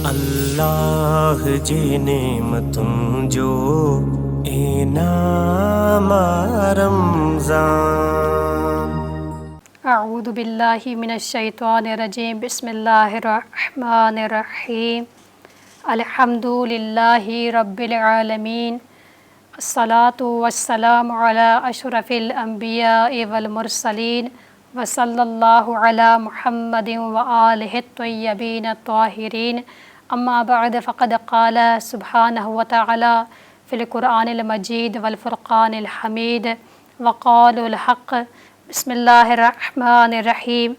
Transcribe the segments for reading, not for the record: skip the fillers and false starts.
الله جي نعمتن جو انعام آ رمضان. اعوذ بالله من الشيطان الرجيم بسم الله الرحمن الرحيم الحمد لله رب العالمين الصلوة والسلام علي اشرف الانبياء والمرسلين وصلّي الله علي محمّد وآله الطيبين الطاهرين اما بعد فقد قال سبحانه وتعالي في القرآن المجيد والفرقان الحميد وقالوا الحق بسم الله الرحمن الرحيم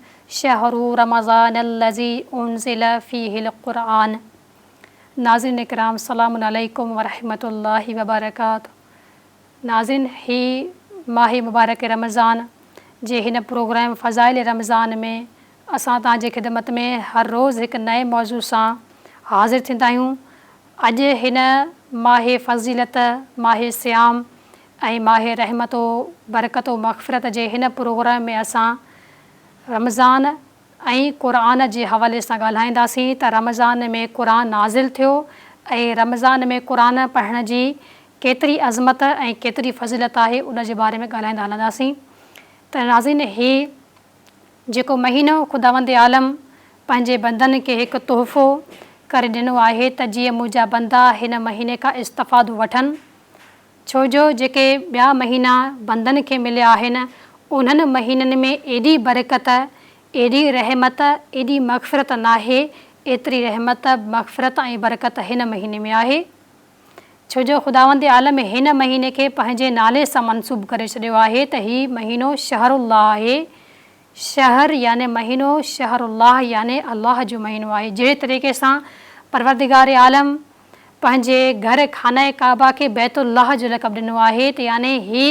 شهر رمضان الذي انزل فيه القرآن ناظرين اڪرام سلام عليڪم ورحمة الله وبرڪاته ناظرين هي ماهه مبارڪ رمضان جي هن پروگرام فضائل رمضان ۾ اسان توهان جي خدمت ۾ هر روز هڪ نئين موضوع سان حاضر ٿيندا آهيون. اڄ هن ماهه فضيلت، ماهه صيام ۽ ماهه رحمت و برڪت و مغفرت جي هن پروگرام ۾ اسان رمضان ۽ قرآن جي حوالي سان ڳالهائينداسين ته رمضان ۾ قرآن نازل ٿيو ۽ رمضان ۾ قرآن پڙهڻ جي ڪيتري عظمت ۽ ڪيتري فضيلت آهي ان جي باري ۾ ڳالهائيندا هلنداسين ته ناظرين هي جيڪو مهينو خداوند عالم پنهنجي بندن کي هڪ تحفو ڪري ڏنو آهي ته جيئن منهنجا بندا هن مهيني کان استفادو وٺن ڇو جو جيڪي ٻيا مهينا بندن کي مليا آهن، انهن مهينن ۾ ايڏي برڪت، ايڏي رحمت، ايڏي مغفرت ناهي، ايتري رحمت، مغفرت ۽ برڪت هن مهيني ۾ آهي. ڇو جو خداوند عالم هن مهيني کي پنهنجي نالي سان منسوب ڪري ڇڏيو آهي ته هي مهينو شهر الله آهي، شهر يعني مهينو، شهر الله يعني الله جو مهينو آهي، جهڙي طريقي سان پروردگار عالم پنهنجي گهر خانه ڪعبه کي بيت الله جو لقب ڏنو آهي ته يعني هي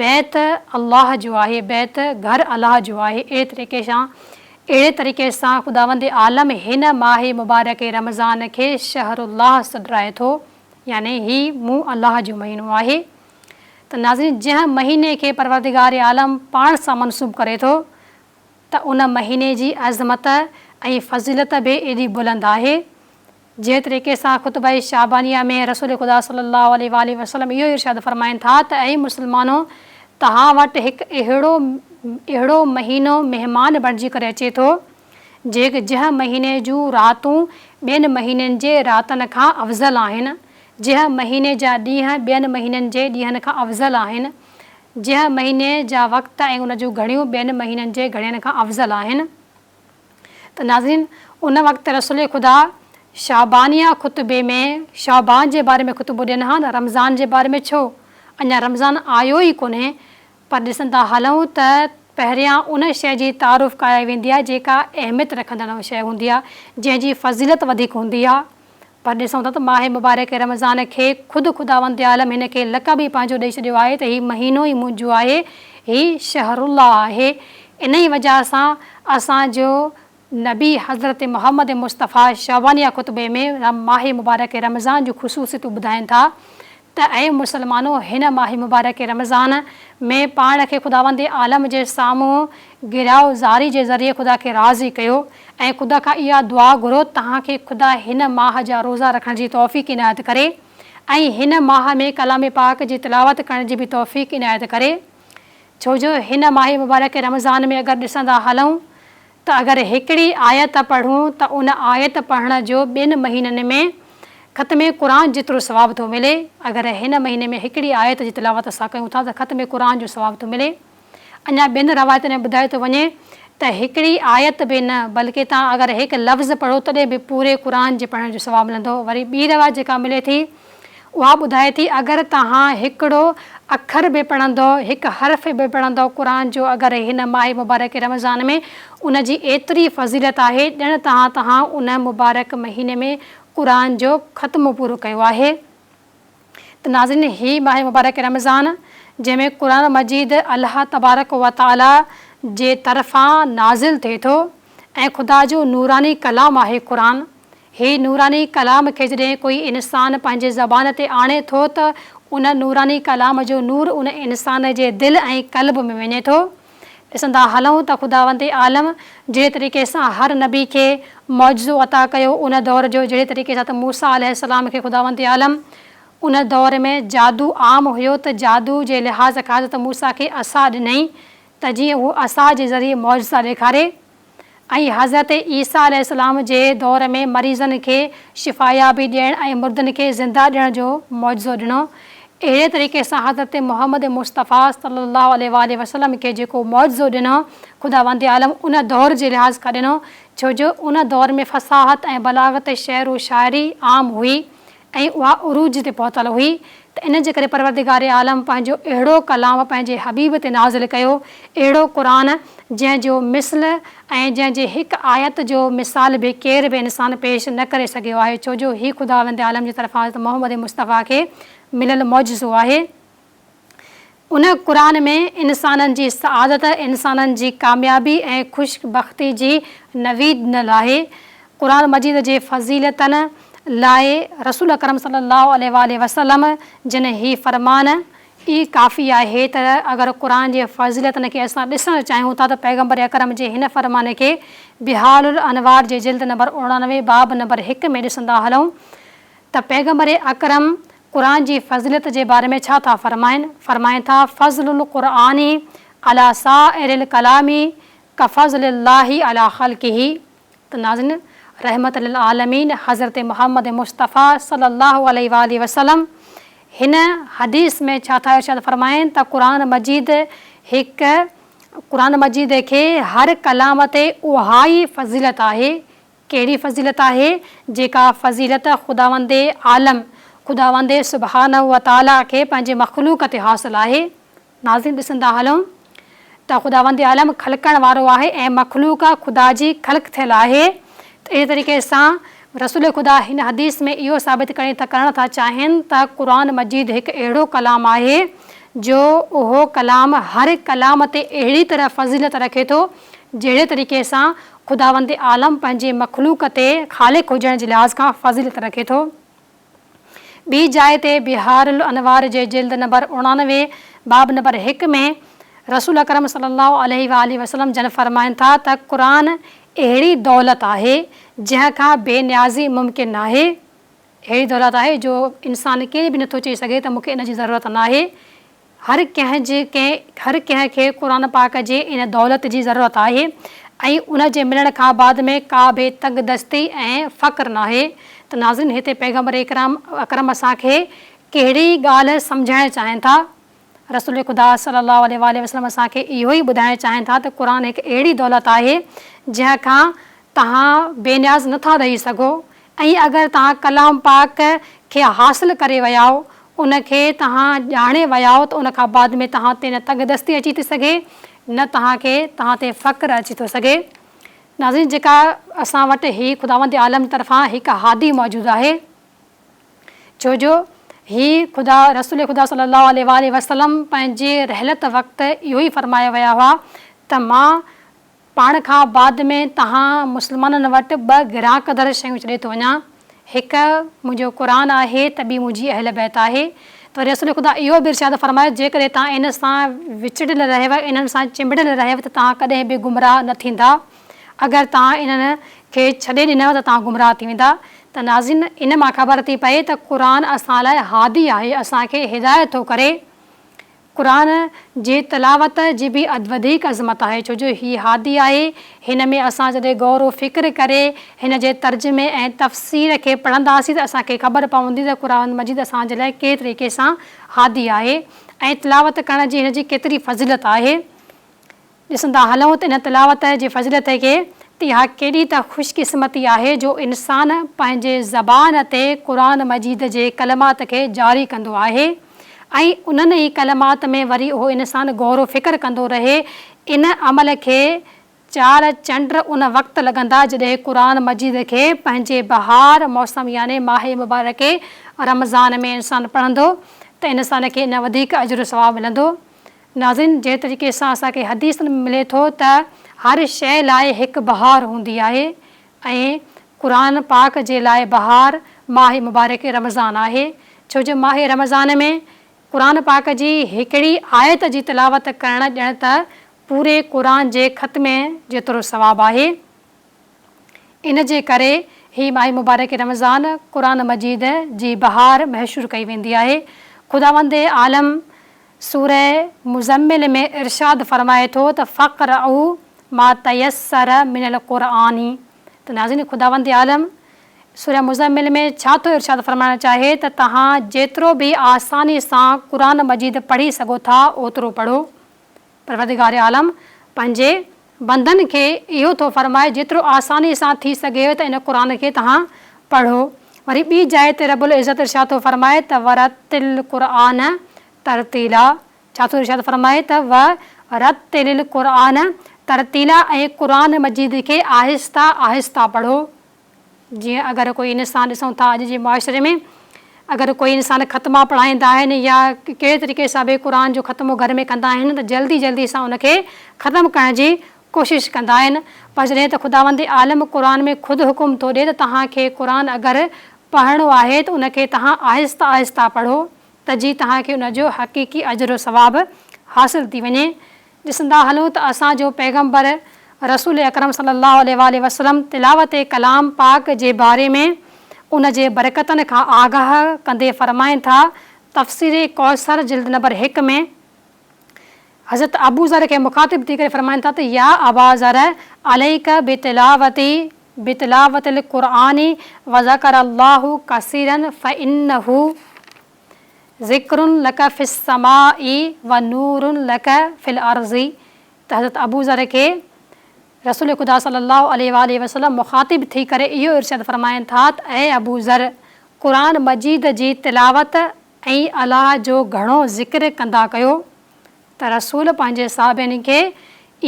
بيت الله جو آهي، بيت گهر الله جو آهي، اهڙي طريقي سان اهڙي طريقي سان خداوند عالم هن ماهه مبارڪ رمضان کي شهر الله سڏرائي ٿو يعني هي مون الله جو مهينو آهي ته ناظرين جنهن مهيني کي پروردگار عالم پاڻ سان منسوب ڪري ٿو ته ان مهيني جي عظمت ۽ فضيلت به ايڏي بلند آهي جنهن طريقي سان خطبه شعبانيه ۾ رسول خدا صلي الله عليه واٰله وسلم اهو ارشاد فرمائن ٿا ته اي مسلمانو! توهان وٽ هڪ اهڙو اهڙو مهينو مهمان بڻجي ڪري اچي ٿو جيڪ جنهن مهيني جون راتون ٻين مهينن جي راتن کان افضل آهن، جنهن مهيني جا ڏينهن ٻين مهينن جي ڏينهن کان افضل آهن، جنهن مهيني جا وقت ۽ ان جون گهڙيون ٻين مهينن جي گهڙين کان افضل آهن. ته ناظرين ان وقت رسول خدا شعبانيه خطبي ۾ شعبان جي باري ۾ خطبو ڏين ها نه رمضان جي باري ۾ ڇو اڃا رمضان آيو ئي ڪونهي پر ڏسندا هلون ته پهريان ان شيء جي تعارف ڪرائي ويندي آهي جيڪا اهميت رکندڙ شيء هوندي آهي جنهن جي فضيلت وڌيڪ هوندي آهي پر ڏسون ٿا ته ماهه مبارڪ رمضان کي خود خداوند عالم هن کي لقب ئي پنهنجو ڏئي ڇڏيو آهي ته هي مهينو ئي منهنجو آهي، هي شهر الله آهي. انهيء وجهه سان اسان جو نبي حضرت محمد مصطفيٰ شعبانيه خطبي ۾ ماهه مبارڪ رمضان جون خصوصيتون ٻڌائين ٿا ته اي مسلمانو! هن ماهه مبارڪ رمضان ۾ پاڻ کي خداوند عالم جي سامهون گرياء زاري جي ذريعي خدا کي راضي ڪيو ۽ خدا کان اها دعا گهرو توهان کي خدا هن ماهه جا روزا رکڻ جي توفيق عنايت ڪري ۽ هن ماهه ۾ ڪلام پاڪ جي تلاوت ڪرڻ جي به توفيق عنايت ڪري ڇو جو هن ماهه مبارڪ رمضان ۾ اگر ڏسندا هلون ته اگر هڪڙي آيت پڙهون ته ان آيت پڙهڻ جو ٻين مهينن ۾ ختم قرآن جيترو ثواب ٿو ملي، اگر هن مهيني ۾ هڪڙي آيت جي تلاوت اسان ڪيون ٿا ته ختم قرآن جو ثواب ٿو ملي. اڃا ٻين روايتن ۾ ٻڌايو ٿو وڃي ته هڪڙي آيت به نه بلڪه توهان اگر هڪ لفظ پڙهو تڏهن به پوري قرآن جي پڙهڻ جو ثواب ملندو. وري ٻي روايت جيڪا ملي ٿي اها ٻڌائي ٿي اگر توهان هڪڙو اکر به پڙهندؤ، هڪ حرف به پڙهندؤ قرآن جو اگر هن ماهه مبارڪ رمضان ۾ ان جي ايتري فضيلت آهي ڄڻ توهان توهان ان مبارڪ مهيني ۾ قرآن جو ختمو پورو ڪيو آهي ته ناظرين هي ماهه مبارڪ رمضان جنهن ۾ قرآن مجيد الله تبارڪ و تعالي جي طرفان نازل ٿئي ٿو ۽ خدا جو نوراني ڪلام آهي قرآن هي نوراني ڪلام کي جڏهن ڪوئي انسان پنهنجي زبان تي آڻي ٿو ته ان نوراني ڪلام جو نور ان انسان جي دل ۽ قلب ۾ وڃي ٿو ڏسندا هلون ته خداوند عالم جهڙي طريقي سان هر نبي کي معجزو عطا ڪيو ان دور جو جهڙي طريقي سان ته موسيٰ عليه السلام کي خداوند عالم ان دور ۾ جادو عام هيو ته جادو جي لحاظ کان حضرت موسيٰ کي عصا ڏنائين ته جيئن هو عصا جي ذريعي معجزا ڏيکاري ۽ حضرت عيسيٰ عليه السلام جي دور ۾ مريضن کي شفايابي ڏيڻ ۽ مردن کي زنده ڏيڻ جو معجزو ڏنو. اهڙي طريقي سان حضرت محمد مصطفيٰ صلّي اللّٰه عليه واٰله وسلّم کي جيڪو معجزو ڏنو خداوند عالم ان دور جي لحاظ کان ڏنو ڇو جو ان دور ۾ فصاحت ۽ بلاغت شعر و شاعري عام هئي ۽ اها عروج تي پهتل هئي ته ان جي ڪري پروردگار عالم پنهنجو اهڙو ڪلام پنهنجي حبيب تي نازل ڪيو، اهڙو قرآن جنهن جو مثل ۽ جنهن جي هڪ آيت جو مثال به ڪير به انسان پيش نه ڪري سگهيو آهي ڇو جو هي خداوند عالم جي طرفان حضرت محمد مصطفيٰ کي مليل معجزو آهي. ان قرآن ۾ انسانن جي سعادت، انسانن جي ڪاميابي ۽ خوش بختي جي نويد ڏنل آهي. قرآن مجيد جي فضيلتن لاء رسول اڪرم صلي الله عليه واٰله وسلم جن هي فرمان ئي ڪافي آهي ته اگر قرآن جي فضيلتن کي اسان ڏسڻ چاهيون ٿا ته پيغمبر اڪرم جي هن فرمان کي بحار الانوار جي جلد نمبر 89 باب نمبر هڪ ۾ ڏسندا هلون ته پيغمبر اڪرم قرآن جي فضيلت جي باري ۾ ڇا ٿا فرمائن؟ فرمائن ٿا، فضل القرآن علي سائر الڪلام ڪفضل الله علي خلقه ته ناظرين رحمت للعالمين حضرت محمد مصطفيٰ صلي الله عليه واٰله وسلم هن حديث ۾ ڇا ٿا ارشاد فرمائن ته قرآن مجيد هڪ قرآن مجيد کي هر ڪلام تي اها ئي فضيلت آهي ڪهڙي فضيلت آهي، جيڪا فضيلت خداوند عالم، خداوند سبحانه وتعاليٰ کي پنهنجي مخلوق تي حاصل آهي. ناظرين ڏسندا هلون ته خداوند عالم خلقڻ وارو آهي ۽ مخلوق خدا جي خلق ٿيل آهي ته اهڙي طريقي سان رسول خدا هن حديث ۾ اهو ثابت ڪرڻ ٿا چاهين ته قرآن مجيد هڪ اهڙو ڪلام آهي جو اهو ڪلام هر ڪلام تي اهڙي طرح فضيلت رکي ٿو جهڙي طريقي سان خداوند عالم پنهنجي مخلوق تي خالق هجڻ جي لحاظ کان فضيلت رکي ٿو. ٻي جاء تي بحار الانوار جي جلد نمبر 89 باب نمبر هڪ ۾ رسول اڪرم صلي الله عليه واٰله وسلم جن فرمائن ٿا ته قرآن اهڙي دولت آهي جنهن کان بي نيازي ممڪن ناهي. اهڙي دولت آهي جو انسان ڪير به نٿو چئي سگهي ته مون کي ان جي ضرورت ناهي. هر ڪنهن جي ڪنهن هر ڪنهن کي قرآن پاڪ جي ان دولت جي ضرورت آهي ۽ ان جي ملڻ کان بعد ۾ ڪا به تنگ دستي ۽ فقر ناهي ته ناظرين هتي پيغمبر اڪرام اڪرم اسان کي ڪهڙي ڳالهه سمجهائڻ چاهين ٿا رسول خدا صلي الله عليه واٰله وسلم اسان کي اهو ئي ٻڌائڻ چاهين ٿا ته قرآن هڪ اهڙي دولت آهي جنهن کان توهان بي نياز نه ٿا رهي سگهو ۽ اگر توهان ڪلام پاڪ کي حاصل ڪري ويائو، ان کي توهان ڄاڻي ويائو ته ان کان بعد ۾ توهان تي نه تنگدستي اچي ٿي سگهي نه توهان کي توهان تي فقر اچي ٿو سگهي. ناظرين جيڪا اسان وٽ هي خداوند عالم طرفان هڪ هادي موجود آهي ڇو جو هي خدا رسول خدا صلي الله عليه واٰله وسلم پنهنجي رحلت وقت اهو ئي فرمائي ويا هئا ته مان پاڻ کان بعد ۾ توهان مسلمانن وٽ ٻه گران قدر شيون ڇڏي ٿو وڃان، هڪ منهنجو قرآن آهي ته ٻي منهنجي اهل بيت آهي. ته وري رسول خدا اهو به ارشاد فرمايو جيڪڏهن توهان ان سان وچڙيل رهيو، انهن سان چنبڙيل رهيو ته توهان ڪڏهن به گمراهه نه ٿيندا، اگر توهان انهن کي ڇڏي ڏنو ته توهان گمراهه ٿي ويندا. ته ناظرين ان مان خبر ٿي پئي ته قرآن اسان لاء هادي آهي، اسان کي هدايت ٿو ڪري. قرآن جي تلاوت جي به وڌيڪ عظمت آهي ڇو جو هي هادي آهي، هن ۾ اسان جڏهن غور و فڪر ڪري هن جي ترجمي ۽ تفسير کي پڙهنداسين ته اسان کي خبر پوندي ته قرآن مجيد اسان جي لاء ڪهڙي طريقي سان هادي آهي ۽ تلاوت ڪرڻ جي هن جي ڪيتري فضيلت آهي. ڏسندا هلون ته ان تلاوت جي فضيلت کي ته اها ڪيڏي ته خوش قسمتي آهي جو انسان پنهنجي زبان تي قرآن مجيد جي ڪلمات کي جاري ڪندو آهي ۽ انهن ئي ڪلمات ۾ وري اهو انسان غور و فڪر ڪندو رهي ان عمل کي چار چنڊ ان وقت لڳندا جڏهن قرآن مجيد کي پنهنجي بهار موسم يعني ماهه مبارڪ رمضان ۾ انسان پڙهندو ته انسان کي ان وڌيڪ اجر و ثواب ملندو. ناظرين جنهن طريقي سان اسان کي حديثن ۾ ملي ٿو ته هر شيء لاء هڪ بهار هوندي آهي ۽ قرآن پاڪ جي لاء بهار ماهه مبارڪ رمضان آهي ڇو جو ماهه رمضان ۾ قرآن پاڪ جي هڪڙي آيت جي تلاوت ڪرڻ ڄڻ ته پوري قرآن جي ختمي جيترو ثواب آهي. ان جي ڪري هي ماهه مبارڪ رمضان قرآن مجيد جي بهار محشور ڪئي ويندي آهي. خداوند عالم سوره مزمل ۾ ارشاد فرمائي ٿو ته فاقرؤ ما تيسر من القرآن ته ناظرين خداوند عالم سوره مزمل ۾ ڇا ٿو ارشاد فرمائڻ چاهي ته توهان جيترو به آساني سان قرآن مجيد پڙهي سگهو ٿا اوترو پڙهو. پروردگار عالم پنهنجي بندن کي اهو ٿو فرمائي جيترو آساني سان ٿي سگهيو ته ان قرآن کي توهان پڙهو. وري ٻي جاء تي رب العزت ارشاد ٿو فرمائي ته ورتل القرآن ترتيلا ڇا ٿو ارشاد فرمائي ته ورتل القرآن ترتيلا ۽ قرآن مجيد کي آهسته آهسته پڙهو. جيئن اگر ڪوئي انسان ڏسون ٿا اڄ جي معاشري ۾ اگر ڪوئي انسان ختما پڙهائيندا آهن يا ڪهڙي طريقي سان به قرآن جو ختمو گهر ۾ ڪندا آهن ته جلدي جلدي سان ان کي ختم ڪرڻ جي ڪوشش ڪندا آهن پر جڏهن ته خداوند عالم قرآن ۾ خود حڪم ٿو ڏي ته توهان کي قرآن اگر پڙهڻو آهي ته ان کي توهان آهسته آهسته پڙهو ته جي توهان کي ان جو حقيقي اجر و ثواب حاصل ٿي وڃي. ڏسندا هلون ته اسان جو پيغمبر رسول اڪرم صلي الله عليه واٰله وسلم تلاوت ڪلام پاڪ جي باري ۾ ان جي برڪتن کان آگاهه ڪندي فرمائن ٿا، تفسير ڪوثر جلد نمبر هڪ ۾ حضرت ابوذر کي مخاطب ٿي ڪري فرمائن ٿا ته يا ابا ذر عليڪ بتلاوت بتلاوت القرآن وذڪر الله ڪثيرا فانه ذڪر لک في السماء و نور لک في الارض ته حضرت ابوذر کي رسول خدا صلي الله عليه واٰله وسلم مخاطب ٿي ڪري اهو ارشاد فرمائن ٿا ته اي ابوذر! قرآن مجيد جي تلاوت ۽ الله جو گهڻو ذڪر ڪندا ڪيو ته رسول پنهنجي صحابين کي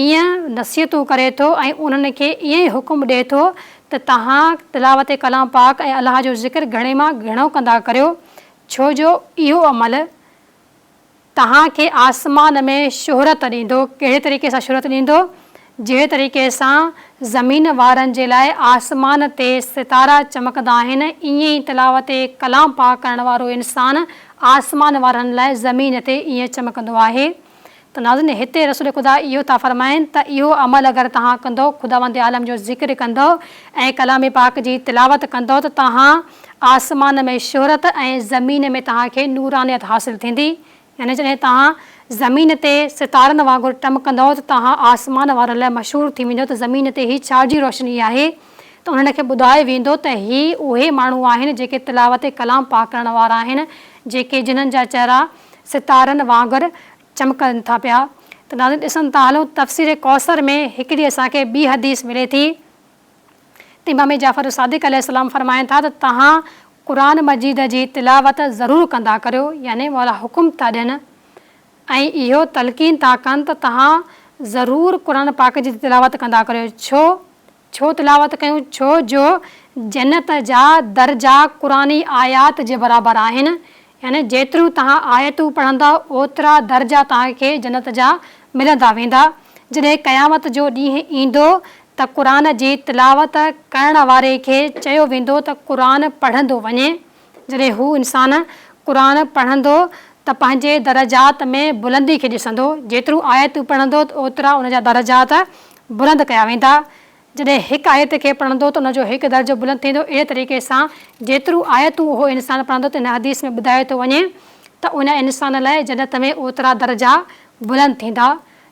ائين نصيحتون ڪري ٿو ۽ انهن کي ائين ئي حڪم ڏئي ٿو ته توهان تلاوت ڪلام پاڪ ۽ الله جو ذڪر گهڻي مان گهڻو ڪندا ڪريو ڇو جو اهو عمل توهان کي آسمان ۾ شهرت ڏيندو. ڪهڙي طريقي سان شهرت ڏيندو؟ جهڙي طريقي سان زمين وارن جي لاء آسمان تي ستارا چمڪندا آهن ائين ئي تلاوت ڪلام پاڪ ڪرڻ وارو انسان آسمان وارن لاء زمين تي ائين چمڪندو آهي ته ناظرين هتي رسول خدا اهو ٿا فرمائن ته اهو عمل اگر توهان ڪندؤ خداوند عالم جو ذڪر ڪندؤ ۽ ڪلام پاڪ جي تلاوت ڪندؤ ته توهان آسمان ۾ شهرت ۽ زمين ۾ توهان کي نورانيت حاصل ٿيندي يعني جڏهن توهان زمين تي ستارن وانگر ٽمڪندؤ ته توهان آسمان وارن لاء مشهور ٿي ويندؤ ته زمين تي هي ڇا جي روشني آهي ته انهن کي ٻڌايو ويندو ته هي اهي ماڻهو آهن جيڪي تلاوت ڪلام پاڪ ڪرڻ وارا آهن جيڪي جنهن جا چهرا ستارن وانگر چمڪن ٿا پيا ته ناظرين ڏسن ٿا هلون تفسير ڪوثر ۾ هڪڙي اسان کي ٻي حديث ملي ٿي ته امام جعفر صادق عليه السلام فرمائن ٿا ته توهان قرآن مجيد جي تلاوت ضرور ڪندا ڪريو يعني مولا حڪم ٿا ڏين ۽ اهو تلقين ٿا ڪن ته توهان ضرور قرآن پاڪ جي تلاوت ڪندا ڪريو ڇو ڇو تلاوت ڪيون ڇو جو جنت جا درجا قرآني آيات جي برابر آهن يعني جيتريون توهان آيتون پڙهندؤ اوترا درجا توهان کي جنت جا ملندا ويندا. جڏهن قيامت جو ڏينهن ايندو ته قرآن جي تلاوت ڪرڻ واري کي چيو ويندو ته قرآن پڙهندو وڃي. جڏهن هو انسان قرآن پڙهندو ته پنهنجي درجات ۾ بلندي کي ڏسندو. جيتريون آيتون پڙهندو ته اوترا ان جا درجات بلند ڪيا ويندا. جڏهن هڪ آيت کي پڙهندو ته ان جو هڪ درجو بلند ٿيندو، اهڙي طريقي سان جيتريون آيتون اهو انسان پڙهندو ته هن حديث ۾ ٻڌايو ٿو وڃي ته ان انسان لاء جنت ۾ اوترا درجا بلند ٿيندا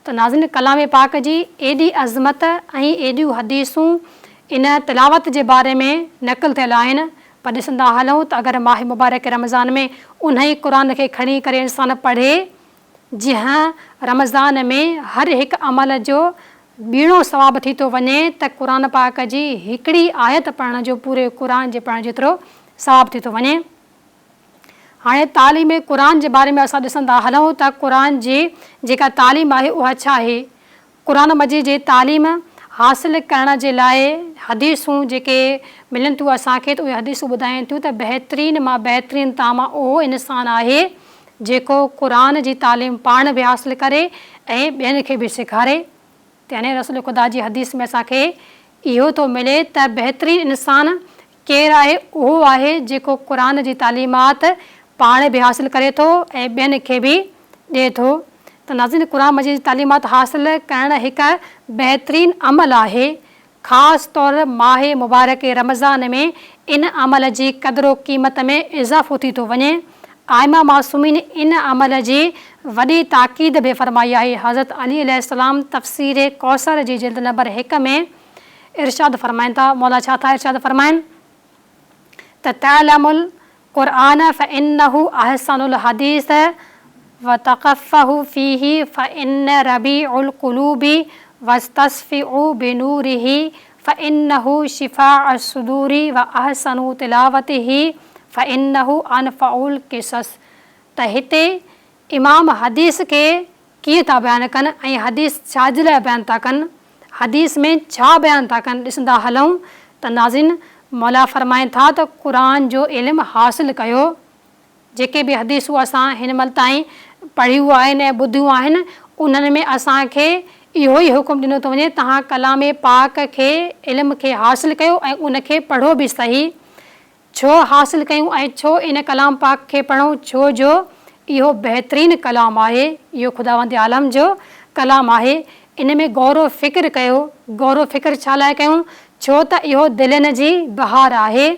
ته ناظرين ڪلام پاڪ جي ايڏي عظمت ۽ ايڏيون حديثون ان تلاوت جي باري ۾ نقل ٿيل آهن پر ڏسندا هلون ته اگر ماهه مبارڪ رمضان ۾ انهي قرآن کي کڻي ڪري انسان پڙهي جنهن رمضان ۾ هر هڪ عمل جو ٻيڻو ثواب ٿي ٿو وڃي ته قرآن پاڪ جي هڪڙي آيت پڙهڻ جو پوري قرآن جي پڙهڻ جيترو ثواب ٿي ٿو وڃي. هاڻي تعليم قرآن جي باري ۾ اسان ڏسندا هلون ته قرآن جي جيڪا تعليم آهي اها ڇا آهي؟ قرآن مجيد جي تعليم حاصل ڪرڻ جي لاء حديثون جيڪي ملن ٿيون اسان کي ته اهي حديثون ٻڌائين ٿيون ته بهترين مان بهترين توهان مان اهو انسان آهي جيڪو قرآن جي تعليم پاڻ به حاصل ڪري ۽ ٻين کي به سيکاري ته يعني رسول خدا جي حديث ۾ اسان کي اهو ٿو ملي ته بهترين انسان ڪير آهي اهو آهي جيڪو قرآن جي تعليمات پاڻ به حاصل ڪري ٿو ۽ ٻين کي به ڏئي ٿو. ته ناظرين قرآن مجيد جي تعليمات حاصل ڪرڻ هڪ بهترين عمل آهي، خاص طور ماهه مبارڪ رمضان ۾ ان عمل جي قدر و قيمت ۾ اضافو ٿي ٿو وڃي. آئمه معصومين ان عمل جي وڏي تاڪيد به فرمائي آهي. حضرت علي عليه السلام تفسير ڪوثر جي جلد نمبر هڪ ۾ ارشاد فرمائن ٿا، مولا ڇا ٿا ارشاد فرمائن ته تعلم القرآن فانه احسن الحديث وتقفه فيه فان ربيع القلوب واستصفعوا بنوره فانه شفاء الصدور واحسن تلاوته فانه انفع القصص ته هتي امام حديث کي ڪيئن ٿا بيان ڪن ۽ حديث ڇا جي لاء بيان ٿا ڪن، حديث ۾ ڇا بيان ٿا ڪن ڏسندا هلون ته ناظرين مولا فرمائن ٿا ته قرآن جو علم حاصل ڪيو، جيڪي به حديثون اسان هن مهل تائين پڙهيون آهن ۽ ٻڌيون آهن انهن ۾ اسان کي اهو ئي حڪم ڏنو ٿو وڃي توهان ڪلام پاڪ کي علم کي حاصل ڪيو ۽ ان کي پڙهو به صحيح ڇو حاصل ڪيون ۽ ڇو ان ڪلام پاڪ کي پڙهون ڇو جو اهو بهترين ڪلام آهي اهو خداوند عالم جو ڪلام آهي ان ۾ غور و فڪر ڪيو غور و فڪر ڇا لاء ڪيون ڇو ته اهو دلين جي بهار آهي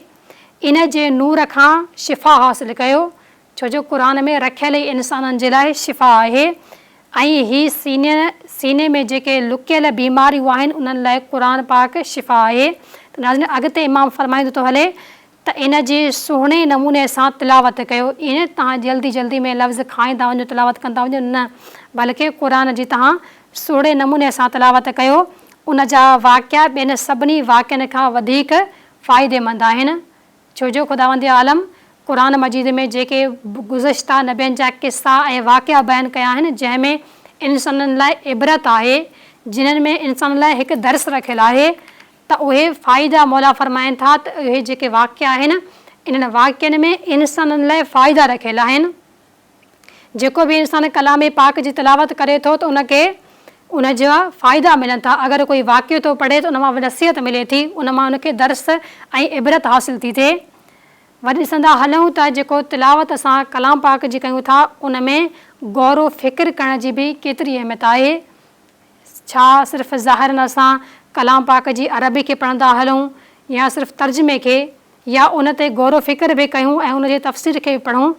ان جي نور کان شفا حاصل ڪيو ڇو جو قرآن ۾ رکيل ئي انسانن جي لاء شفا آهي ۽ هي سيني سيني ۾ جيڪي لڪيل بيماريون آهن انهن لاء قرآن پاڪ شفا آهي ته ناظرين اڳتي امام فرمائيندو ٿو هلي ته ان جي سهڻي نموني سان تلاوت ڪيو ائين نه توهان جلدي جلدي ۾ لفظ کائيندا وڃو تلاوت ڪندا وڃو نه بلڪه قرآن جي توهان سهڻي نموني سان تلاوت ڪيو ان جا واقعا ٻين سڀني واقعن کان وڌيڪ فائديمند آهن ڇو جو خداوند عالم قرآن مجيد ۾ جيڪي گذشته نبين جا قصا ۽ واقعا بيان ڪيا آهن جنهن ۾ انسانن لاء عبرت آهي جنھن ۾ انسانن لاء هڪ درس رکيل آهي ته اهي فائدا مولا فرمائن ٿا ته اهي جيڪي واقعا آهن انهن واقعن ۾ انسانن لاء فائدا رکيل آهن. جيڪو به انسان ڪلام پاڪ جي تلاوت ڪري ٿو ته ان کي ان جا فائدا ملن ٿا، اگر ڪوئي واقعو ٿو پڙهي ته ان مان نصيحت ملي ٿي، ان مان ان کي درس ۽ عبرت حاصل ٿي ٿئي. وري ڏسندا هلون ته جيڪو تلاوت اسان ڪلام پاڪ جي ڪيون ٿا ان ۾ غور و فڪر ڪرڻ جي به ڪيتري اهميت آهي. ڇا صرف ظاهراً اسان ڪلام پاڪ جي عربي کي پڙهندا هلون يا صرف ترجمي کي يا ان تي غور و فڪر به ڪيون ۽ ان جي تفسير کي به پڙهون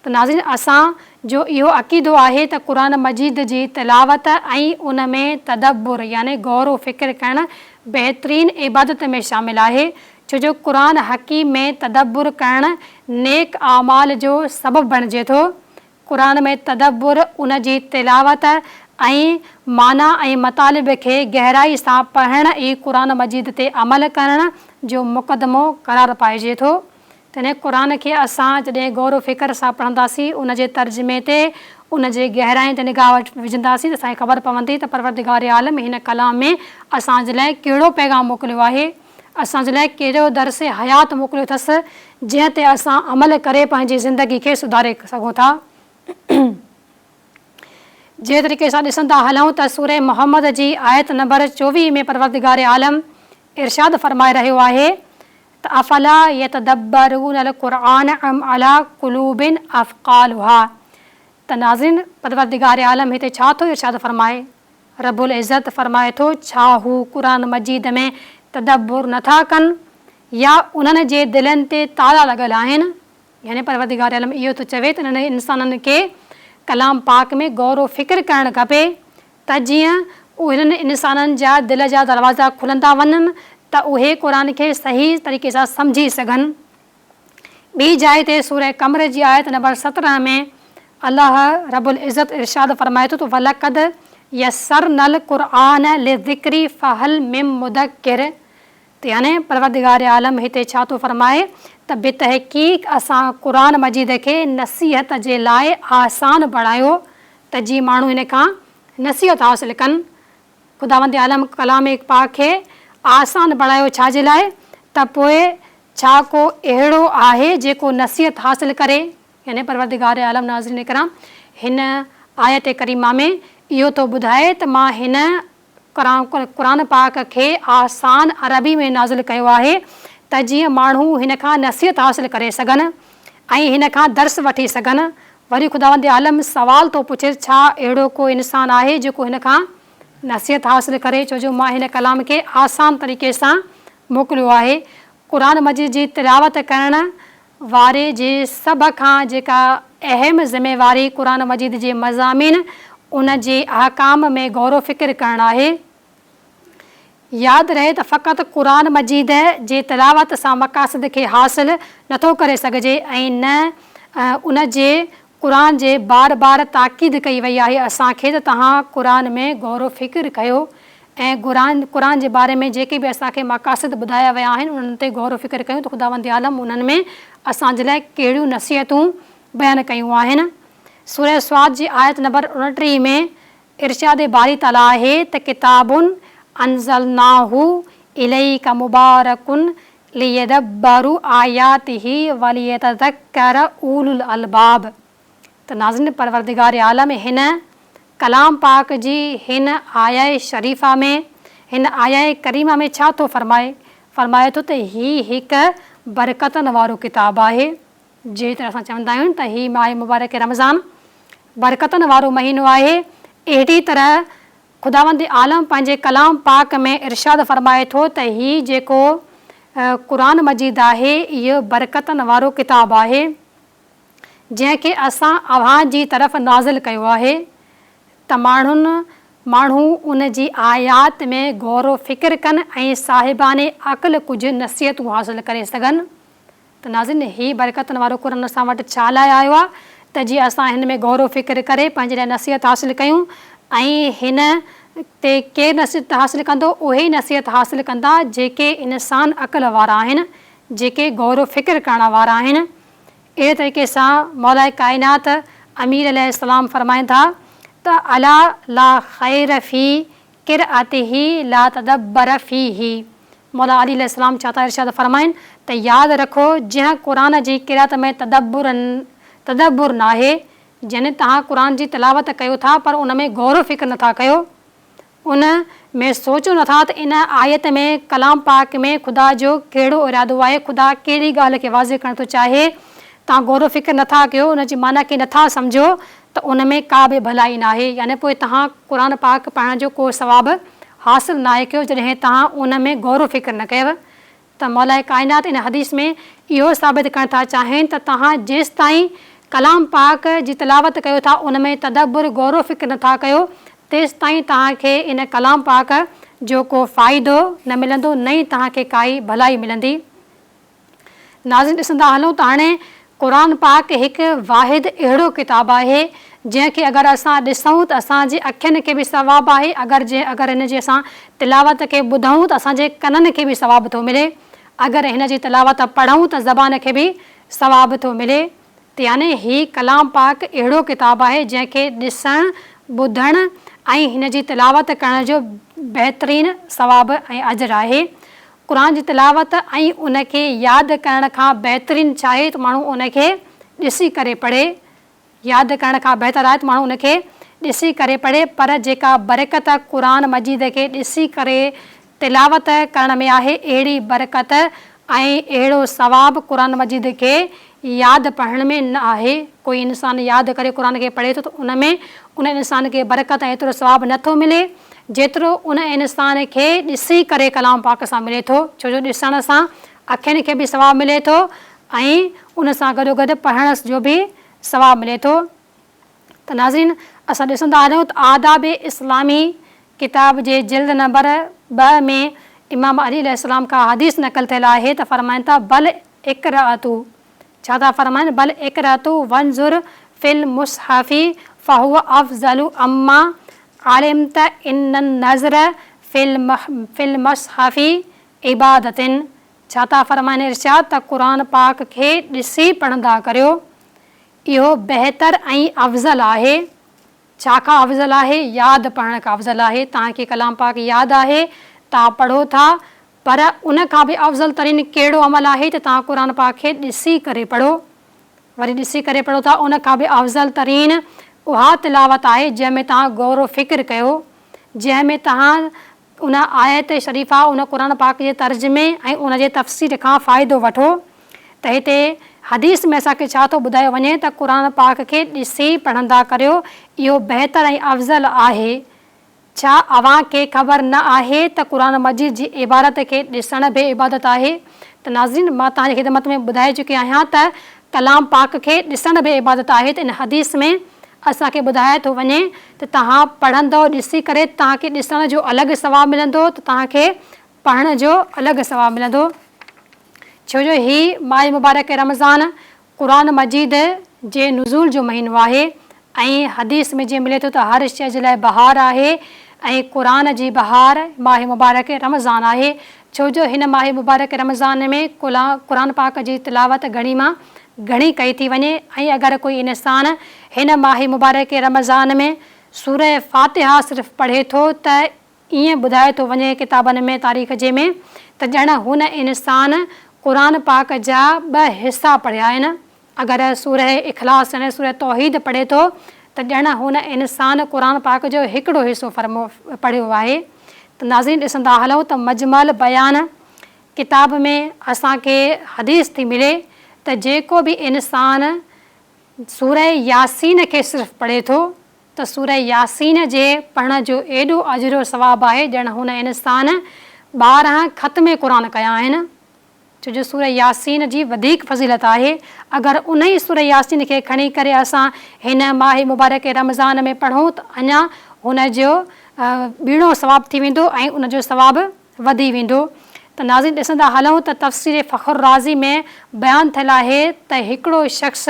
ته ناظرين اسان جو اهو عقيدو آهي ته قرآن مجيد جي تلاوت ۽ ان ۾ تدبر يعني غور و فڪر ڪرڻ بهترين عبادت ۾ شامل آهي ڇو جو قرآن حڪيم ۾ تدبر ڪرڻ نيڪ اعمال جو سبب بڻجي ٿو قرآن ۾ تدبر، ان جي تلاوت ۽ معنيٰ ۽ مطالب کي گهرائي سان پڙهڻ ئي قرآن مجيد تي عمل ڪرڻ جو مقدمو قرار پائجي ٿو. تڏهن قرآن کي اسان جڏهن غور و فڪر سان پڙهنداسين، ان جي ترجمي تي، ان جي گهرائين تي نگاهه وجهنداسين ته اسان کي خبر پوندي ته پروردگار عالم هن ڪلام ۾ اسان جي لاء ڪهڙو پيغام موڪليو آهي. اسان جي لاء ڪهڙو درس حيات موڪليو اٿس، جنهن تي اسان عمل ڪري پنهنجي زندگي کي سڌاري سگهون ٿا. جنهن طريقي سان ڏسندا هلون ته سوره محمد جي آيت نمبر 24 ۾ پروردگار عالم ارشاد فرمائي رهيو آهي ته افلا يتدبرون القرآن ام علي قلوب افقالها ته ناظرين پروردگار عالم هتي ڇا ٿو ارشاد فرمائي؟ رب العزت فرمائي ٿو، ڇا هو قرآن مجيد ۾ تدبر نه ٿا ڪن يا انهن جي دلين تي تالا لڳل آهن؟ يعني پروردگار عالم اهو ٿو چوي ته انهن انسانن کي ڪلام پاڪ ۾ غور و فڪر ڪرڻ کپي ته جيئن انهن انسانن جا دل جا دروازا کلندا وڃن ته اهي قرآن کي صحيح طريقي سان سمجهي سگهن. ٻي جاء تي سوره قمر جي آيت نمبر 17 ۾ الله رب العزت ارشاد فرمائي ٿو ته ولقد يسرنا القرآن للذڪر فهل من مدڪر ته يعني پروردگار عالم هتي ڇا ٿو فرمائي ته بتحقيق اسان قرآن مجيد کي نصيحت جي لاء آسان بڻايو ته جيئن ماڻهو هن کان نصيحت حاصل ڪن. خداوند عالم ڪلام پاڪ کي آسان بڻايو ڇا جي لاء ته پوء ڇا ڪو اهڙو آهي جيڪو نصيحت حاصل ڪري؟ يعني پروردگار عالم ناظرين ڪرام هن آيت ڪريمه ۾ اهو ٿو ٻڌائي ته مان هن قرآن پاڪ کي آسان عربي ۾ نازل ڪيو آهي ته جيئن ماڻهو هن کان نصيحت حاصل ڪري سگهن ۽ هن کان درس وٺي سگهن. وري خداوند عالم سوال ٿو پڇي ڇا اهڙو ڪو انسان آهي جيڪو هن کان نصيحت حاصل ڪري ڇو جو مان هن ڪلام کي آسان طريقي سان موڪليو آهي. قرآن مجيد جي تلاوت ڪرڻ واري جي سڀ کان جيڪا اهم ذميواري قرآن مجيد جي مضامين ان جي احڪام ۾ غور و فڪر ڪرڻ آهي. ياد رهي ته فقط قرآن مجيد جي تلاوت سان مقاصد کي حاصل نٿو ڪري سگهجي ۽ نه ان جي قرآن جي بار بار تاڪيد ڪئي وئي آهي اسان کي ته توهان قرآن ۾ غور و فڪر ڪيو ۽ قرآن جي باري ۾ جيڪي به اسان کي مقاصد ٻڌايا ويا آهن انهن تي غور و فڪر ڪيون ته خداوند عالم انهن ۾ اسان جي لاء ڪهڙيون نصيحتون بيان ڪيون آهن. سوره صاد جي آيت نمبر 29 ۾ ارشاد باري تعاليٰ آهي ته ڪتاب انزلناه اليک مبارڪ ليدبروا آياته وليتذڪر اولو الالباب ته ناظرين پروردگار عالم هن ڪلام پاڪ جي هن آيه شريفه ۾ هن آيه ڪريمه ۾ ڇا ٿو فرمائي؟ فرمائي ٿو ته هي هڪ برڪتن وارو ڪتاب آهي. جهڙي طرح اسان چوندا آهيون ته هي ماهه مبارڪ رمضان برڪتن وارو مهينو آهي، اهڙي طرح خداوند عالم پنهنجي ڪلام پاڪ ۾ ارشاد فرمائي ٿو ته هي جيڪو قرآن مجيد آهي اهو برڪتن وارو ڪتاب آهي جنهن کي اسان اوهان جي طرف نازل ڪيو آهي ته ماڻهن ماڻهو ان جي آيات ۾ غور و فڪر ڪن ۽ صاحبان عقل ڪجهه نصيحتون حاصل ڪري سگهن. ته ناظرين هي برڪتن وارو قرآن اسان وٽ ڇا لاء آيو آهي ته جيئن اسان هن ۾ غور و فڪر ڪري پنهنجي لاء نصيحت حاصل ڪيون ۽ هن تي ڪير نصيحت حاصل ڪندو اهي ئي نصيحت حاصل ڪندا جيڪي انسان عقل وارا آهن جيڪي غور و فڪر ڪرڻ وارا آهن اهڙي طريقي سان مولاء ڪائنات امير عليه السلام فرمائن ٿا ته الا لا خير في قرأته لا تدبر فيه مولا علي عليه السلام ڇا ٿا ارشاد فرمائن ته ياد رکو جنهن قرآن جي قرأت ۾ تدبر تدبر ناهي يعني توهان قرآن جي تلاوت ڪيو ٿا پر ان ۾ غور و فڪر نٿا ڪيو ان ۾ سوچو نٿا ته ان آيت ۾ ڪلام پاڪ ۾ خدا جو ڪهڙو ارادو آهي خدا ڪهڙي ڳالهه کي واضح ڪرڻ ٿو چاهي توهان غور و فڪر نٿا ڪيو ان جي معنيٰ کي نٿا سمجهو ته ان ۾ ڪا به ڀلائي ناهي يعني پوء توهان قرآن پاڪ پڙهڻ جو ڪو ثواب حاصل ناهي ڪيو جڏهن توهان ان ۾ غور و فڪر نه ڪيو ته مولاء ڪائنات ان حديث ۾ اهو ثابت ڪرڻ ٿا چاهين ته توهان جيستائين ڪلام پاڪ جي تلاوت ڪيو ٿا ان ۾ تدبر غور و فڪر نه ٿا ڪيو تيستائين توهان کي ان ڪلام پاڪ جو ڪو فائدو نه ملندو نه ئي توهان کي ڪائي ڀلائي ملندي. ناظرين ڏسندا هلون ته هاڻي قرآن پاڪ هڪ واحد اهڙو ڪتاب آهي جنهن کي اگر اسان ڏسون ته اسان جي اکين کي به ثواب آهي اگر جي اگر هن جي اسان تلاوت کي ٻڌون ته اسان جي ڪنن کي به ثواب ٿو ملي اگر هن جي تلاوت پڙهون ته زبان کي به ثواب ٿو ملي ته يعني هي ڪلام پاڪ اهڙو ڪتاب آهي جنهن کي ڏسڻ، ٻڌڻ ۽ هن جي تلاوت ڪرڻ جو بهترين ثواب ۽ اجر آهي. قرآن جي تلاوت ۽ ان کي ياد ڪرڻ کان بهترين ڇاهي ته ماڻهو ان کي ڏسي ڪري پڙهي. ياد ڪرڻ کان بهتر آهي ته ماڻهو ان کي ڏسي ڪري پڙهي پر جيڪا برڪت قرآن مجيد کي ڏسي ڪري تلاوت ڪرڻ ۾ آهي اهڙي برڪت ۽ اهڙو ثواب قرآن مجيد کي ياد پڙهڻ ۾ نه آهي. ڪوئي انسان ياد ڪري قرآن کي پڙهي ٿو ته ان ۾ ان انسان کي برڪت ۽ ايترو ثواب نه ٿو ملي جيترو ان انسان کي ڏسي ڪري ڪلام پاڪ سان ملي ٿو ڇو جو ڏسڻ سان اکين کي به ثواب ملي ٿو ۽ ان سان گڏوگڏ پڙهڻ جو به ثواب ملي ٿو. ته ناظرين اسان ڏسندا هلون ته آداب اسلامي ڪتاب جي جلد نمبر 2 ۾ امام علي عليه السلام کان حديث نقل ٿيل آهي ته فرمائن ٿا بل اقرأت ڇا ٿا فرمائن بل اقرأت وانظر في المصحف فهو افضل اما علمت ان النظر في المصحف عبادت ڇا ٿا فرمائن ارشاد ته قرآن پاڪ کي ڏسي پڙهندا ڪريو اهو بهتر ۽ افضل آهي. ڇا کان افضل آهي؟ ياد پڙهڻ کان افضل آهي. توهان کي ڪلام پاڪ ياد آهي، توهان پڙهو ٿا، پر ان کان به افضل ترين ڪهڙو عمل آهي ته توهان قرآن پاڪ کي ڏسي ڪري پڙهو. وري ڏسي ڪري پڙهو ٿا، ان کان به افضل ترين اها تلاوت آهي جنهن ۾ توهان غور و فڪر ڪيو، جنهن ۾ توهان ان آيت شريفه، ان قرآن پاڪ جي ترجمي ۽ ان جي تفسير کان فائدو وٺو ته هتي حديث ۾ اسان کي ڇا ٿو ٻڌايو وڃي ته قرآن پاڪ کي ڏسي پڙهندا ڪريو اهو بهتر ۽ افضل آهي. ڇا اوهان کي خبر نه آهي ته قرآن مجيد جي عبارت کي ڏسڻ به عبادت آهي؟ ته ناظرين مان توهان جي خدمت ۾ ٻڌائي چڪي آهيان ته ڪلام پاڪ کي ڏسڻ به عبادت آهي ته ان حديث ۾ اسان کي ٻڌايو ٿو وڃي ته توهان پڙهندؤ ڏسي ڪري توهان کي ڏسڻ جو الڳ ثواب ملندو ته توهان کي پڙهڻ جو الڳ ثواب ملندو ڇو جو هي ماهه مبارڪ رمضان قرآن مجيد جي نزول جو مهينو آهي ۽ حديث ۾ جيئن ملي ٿو ته هر شيء جي لاء بهار آهي ۽ قرآن جي بهار ماهه مبارڪ رمضان آهي ڇو جو هن ماهه مبارڪ رمضان ۾ قرآن پاڪ جي تلاوت گهڻي مان گهڻي ڪئي ٿي وڃي ۽ اگر ڪوئي انسان هن ماهه مبارڪ رمضان ۾ سوره فاتحه صرف پڙهي ٿو ته ائين ٻڌايو ٿو وڃي ڪتابن ۾ تاريخ جي ۾ ته ڄڻ هن انسان قرآن پاڪ جا ٻه حصا پڙهيا آهن. اگر سوره اخلاص يعني سوره توحيد پڙهي ٿو ته ڄڻ هن انسان قرآن پاڪ جو هڪڙو حصو فرمو پڙهيو آهي ته ناظرين ڏسندا هلون ته مجمع البيان ڪتاب ۾ اسان کي حديث ٿي ملي ته جيڪو به انسان سوره ياسين کي صرف پڙهي ٿو ته سوره ياسين جي پڙهڻ جو ايڏو اجر و ثواب آهي ڄڻ هن انسان 12 ختم قرآن ڪيا آهن ڇو جو سوره ياسين جي وڌيڪ فضيلت آهي اگر انهي سوره ياسين کي کڻي ڪري اسان هن ماهه مبارڪ رمضان ۾ پڙهون ته اڃا هن جو ٻيڻو ثواب ٿي ويندو ۽ ان جو ثواب وڌي ويندو ته ناظرين ڏسندا هلون ته تفسير فخر الرازي ۾ بيان ٿيل آهي ته هڪڙو شخص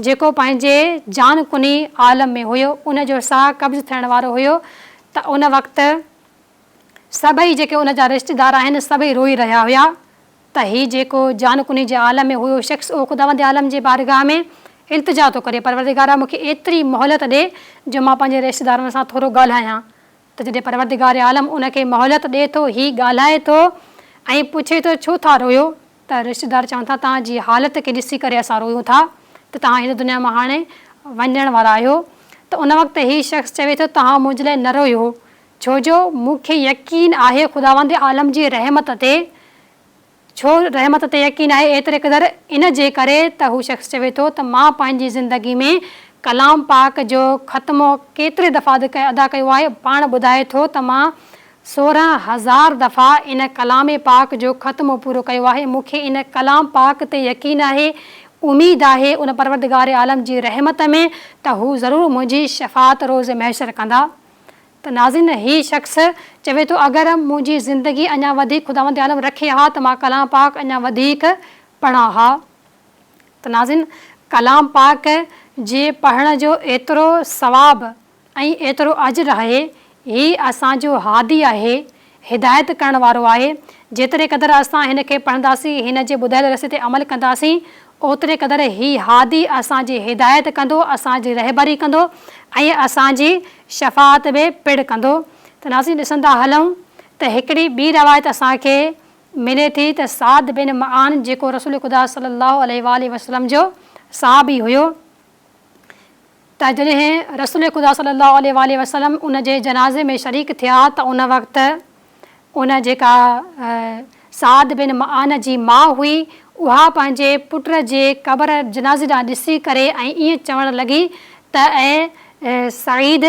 جيڪو پنهنجي جان ڪني عالم ۾ هيو ان جو ساهه قبض ٿيڻ وارو هيو ته ان وقت سڀئي جيڪي ان جا رشتيدار آهن سڀئي روئي رهيا هيا ته هي جيڪو جان ڪني جي عالم ۾ هيو شخص اهو خداوند عالم جي بارگاهه ۾ التجا ٿو ڪري پروردگارا مون کي ايتري مهلت ڏي جو مان پنهنجي رشتيدارن سان ٿورو ڳالهايان ته جڏهن پروردگار عالم ان کي مهلت ڏئي ٿو، هي ڳالهائي ٿو ۽ پڇي ٿو ڇو ٿا رويو؟ ته رشتيدار چون ٿا توهان جي حالت کي ڏسي ڪري اسان رويون ٿا ته توهان هن دنيا مان هاڻي وڃڻ وارا آهيو ته ان وقت هي شخص چوي ٿو توهان منهنجي لاء نه رويو ڇو جو مون کي يقين آهي خداوند عالم جي رحمت تي ڇو رحمت تي يقين آهي ايتري قدر ان جي ڪري ته هو شخص چوي ٿو ته مان پنهنجي زندگي ۾ ڪلام پاڪ جو ختمو ڪيتري دفعا ادا ڪيو آهي پاڻ ٻڌائي ٿو ته مان 16,000 دفعا ان ڪلام پاڪ جو ختمو پورو ڪيو آهي مون کي ان ڪلام پاڪ تي يقين آهي اميد آهي ان پروردگار عالم جي رحمت ۾ ته هو ضرور منهنجي شفاعت روز محشر ڪندا. ته ناظرين هي شخص چوي ٿو اگر منهنجي زندگي اڃا وڌيڪ خداوند عالم رکي ها ته مان ڪلام پاڪ اڃا وڌيڪ پڙهان ها ته ناظرين ڪلام پاڪ جي پڙهڻ جو ايترو ثواب ۽ ايترو اجر آهي هي اسان جو هادي آهي هدايت ڪرڻ وارو آهي، جيتري قدر اسان هن کي پڙهنداسين، هن جي ٻڌايل رستي تي عمل ڪنداسين، اوتري قدر هي هادي اسان جي هدايت ڪندو، اسان جي رهبري ڪندو ۽ اسان جي شفاعت به پڻ ڪندو. ته ناظرين ڏسندا هلون ته هڪڙي ٻي روايت اسان کي ملي ٿي ته سعد بن معان جيڪو رسول خدا صلي الله عليه واٰله وسلم جو صحابي هيو، ته جڏهن رسول خدا صلي الله عليه واٰله وسلم ان جي جنازي ۾ شريڪ ٿيا ته ان وقت ان جيڪا سعد بن معان جي ماء هئي اها پنهنجي پٽ جي قبر جنازي ڏانهن ڏسي ڪري ۽ ائين چوڻ لڳي ته اي سعيد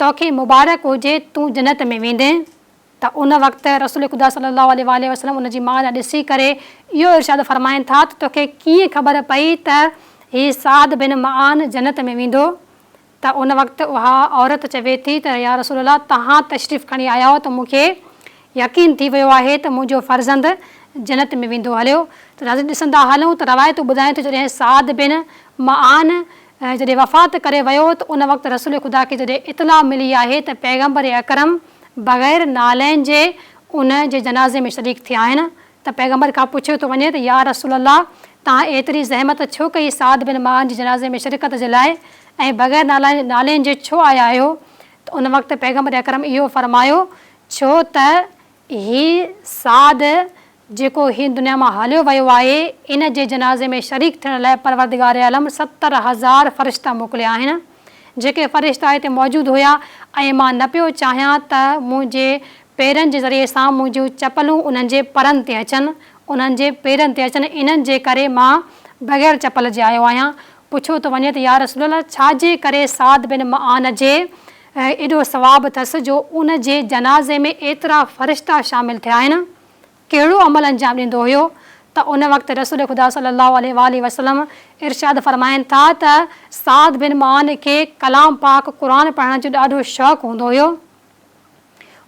توکي مبارڪ هجي تون جنت ۾ ويندين. ته ان وقت رسول خدا صلي الله عليه واٰله وسلم ان جي ماء ڏانهن ڏسي ڪري اهو ارشاد فرمائن ٿا ته توکي ڪيئن خبر پئي ته هي سعد بن معان جنت ۾ ويندو؟ ته ان وقت اها عورت چوي ٿي ته يا رسول الله توهان تشريف کڻي آيا آهيو ته مون کي يقين ٿي ويو آهي ته منهنجو فرزند جنت ۾ ويندو هليو ته ناظرين ڏسندا هلون ته روايتون ٻڌائين ٿيون جڏهن سعد بن معان جڏهن وفات ڪري ويو ته ان وقت رسول خدا کي جڏهن اطلاع ملي آهي ته پيغمبر اڪرم بغير نعلين جي ان جي جنازي ۾ شريڪ ٿيا آهن ته پيغمبر کان پڇيو ٿو وڃي ته يا رسول الله توهان ايتري زحمت ڇو ڪئي سعد بن معاذ جي جنازي ۾ شرڪت جي لاء ۽ بغير نعلين جي ڇو آيا آهيو ته ان وقت پيغمبر اڪرم اهو فرمايو ڇو ته هي سعد جيڪو هن دنيا مان هليو ويو آهي ان جي جنازي ۾ شريڪ ٿيڻ لاء پروردگار عالم 70,000 فرشتا موڪليا آهن، جيڪي فرشتا هتي موجود هيا ۽ مان نه پيو چاهيان ته منهنجي پيرن جي ذريعي سان منهنجون چپلون انهن جي پرن تي اچن، انهن جي پيرن تي اچن، انهن جي ڪري مان بغير چپل جي آيو آهيان. پڇيو ٿو وڃي ته يا رسول الله ڇا جي ڪري سعد بن معان جي ايڏو ثواب اٿس جو ان جي جنازي ۾ ايترا فرشتا شامل ٿيا آهن؟ ڪهڙو عمل انجام ڏيندو هيو ته ان وقت رسول خدا صلي الله عليه واٰله وسلم ارشاد فرمائن ٿا ته سعد بن معان کي ڪلام پاڪ قرآن پڙهڻ جو ڏاڍو شوق هوندو هيو.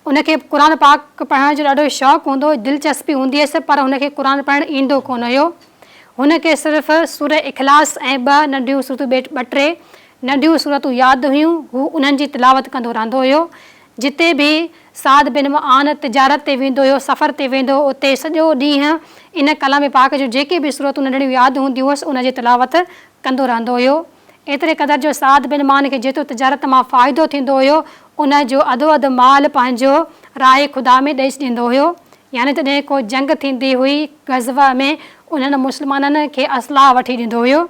ان کي قرآن پاڪ پڙهڻ جو ڏاڍو شوق هوندو هو، دلچسپي هوندي هيس پر هن کي قرآن پڙهڻ ايندو ڪونه هيو. هن کي صرف سورة اخلاص ۽ ٻه ننڍيون سورتون ٻه ٽي ننڍيون سورتون ياد هيون، هو انهن جي تلاوت ڪندو رهندو هيو. جتي به سعد بن معان تجارت تي ويندو هيو، سفر تي ويندو هو، اتي سڄو ڏينهن ان ڪلام پاڪ جون جيڪي به سورتون ننڍڙيون ياد هونديون هئس، ان جي تلاوت ڪندو رهندو هيو. ايتري قدر جو سعد بن معان کي جيترو تجارت مان فائدو ٿيندو هيو، ان جو اڌو اڌ مال پنهنجو راهه خدا ۾ ڏئي ڇڏيندو هيو. يعني جڏهن ڪو جنگ ٿيندي هئي، غزوه ۾، انهن مسلمانن کي اسلحا وٺي ڏيندو هيو.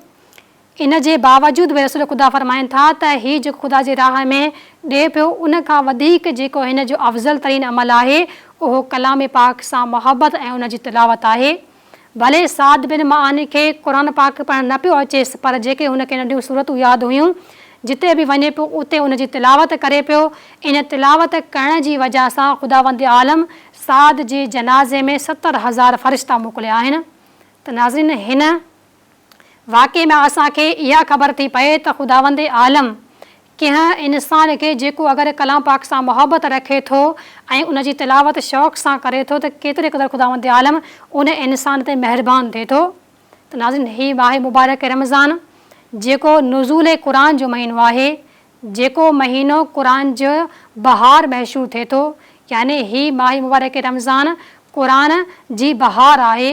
ان جي باوجود به رسول خدا فرمائن ٿا ته هي جيڪو خدا جي راهه ۾ ڏئي پيو، ان کان وڌيڪ جيڪو هن جو افضل ترين عمل آهي، اهو ڪلام پاڪ سان محبت ۽ ان جي تلاوت آهي. ڀلي سعد بن معان کي قرآن پاڪ پڙهڻ نه پيو اچيس پر جيڪي هن کي ننڍيون سورتون ياد هيون، جتي به وڃي پيو اتي ان جي تلاوت ڪري پيو. ان تلاوت ڪرڻ جي وجه سان خداوند عالم سعد جي جنازي ۾ 70,000 فرشتا موڪليا آهن ته ناظرين هن واقعي مان اسان کي اها خبر ٿي پئي ته خداوند عالم ڪنهن انسان کي جيڪو اگر ڪلام پاڪ سان محبت رکي ٿو ۽ ان جي تلاوت شوق سان ڪري ٿو ته ڪيتري قدر خداوند عالم ان انسان تي مهربان ٿئي ٿو ته ناظرين هي ماهه مبارڪ رمضان جيڪو نزول قرآن جو مهينو آهي جيڪو مهينو قرآن جو بهار مهشور ٿئي ٿو، يعني هي ماهه مبارڪ رمضان قرآن جي بهار آهي،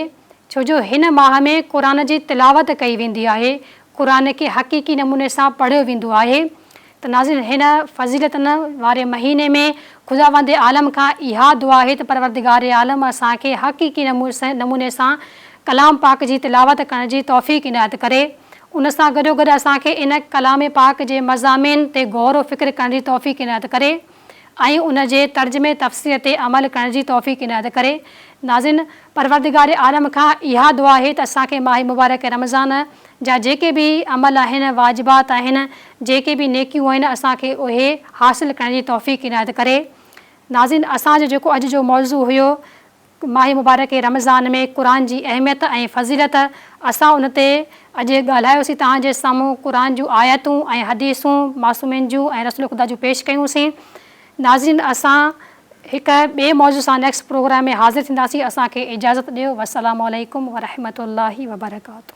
ڇو جو هن ماهه ۾ قرآن جي تلاوت ڪئي ويندي آهي، قرآن کي حقيقي نموني سان پڙهيو ويندو آهي ته ناظرين هن فضيلتن واري مهيني ۾ خداوند عالم کان اها دعا آهي ته پروردگار عالم اسان کي حقيقي نموني سان ڪلام پاڪ جي تلاوت ڪرڻ جي توفيق عنايت ڪري. ان سان گڏوگڏ اسان کي ان ڪلام پاڪ جي مضامين تي غور و فڪر ڪرڻ جي توفيق عنايت ڪري ۽ ان جي ترجمي تفسير تي عمل ڪرڻ جي توفيق عنايت ڪري. ناظرين! پروردگار عالم کان اها دعا آهي ته اسان کي ماهه مبارڪ رمضان جا جيڪي به عمل آهن، واجبات آهن، جيڪي به نيڪيون آهن اسان کي اهي حاصل ڪرڻ جي توفيق عنايت ڪري. ناظرين! اسان جو جيڪو اڄ جو موضوع هيو ماهه مبارڪ رمضان ۾ قرآن جي اهميت ۽ فضيلت اسان ان تي اڄ ڳالهايوسين توهان جي سامهون قرآن جون آيتون ۽ حديثون معصومين جون ۽ رسول خدا جون پيش ڪيون سين ناظرين اسان هڪ ٻئي موضوع سان نيڪسٽ پروگرام ۾ حاضر ٿينداسين اسان کي اجازت ڏيو والسلام عليڪم ورحمة الله وبرڪاته.